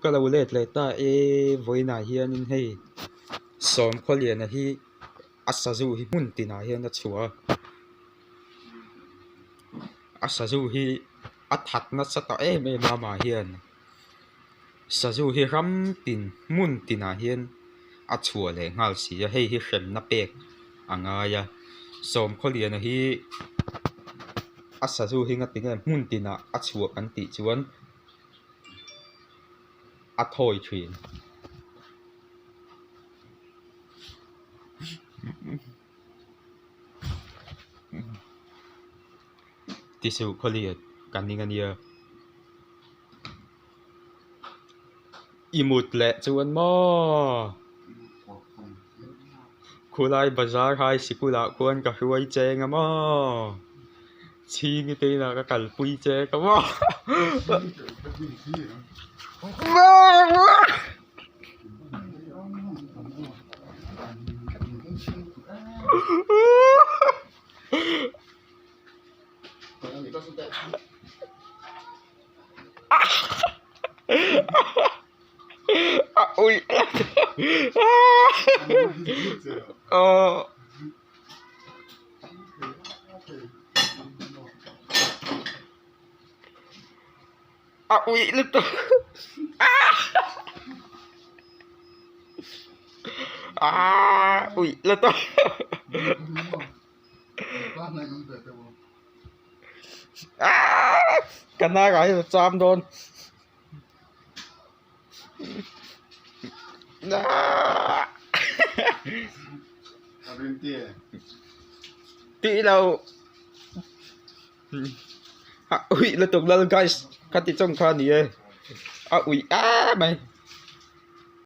ka lo let leh ta e vawiinah hianin hei Sawmkhawliana hi a sazu hi hmun tinah hian a chhuah a a sazu hi a that nasa ta em em a amah hian sazu hi ram tin hmun tinah hian a chhuah leh nghal si a hei hi hremna pek a ngai a Sawmkhawliana hi a sazu hi ngati nge hmun tinah a chhuah kan tih chuan a thawi thin. Tisuh khawlian ka ning a nia. I mut leh chuan maw? Khulai bazar high sikul ah khuan ka hruai cheng a maw? Chhingi te inah ka kalpui che ka maw? A uih lutuk a uih lutuk ka hnar ah hian a cham dawn tih lo a uih lutuk lal guys khati chawng kha a ni e a uih em mai.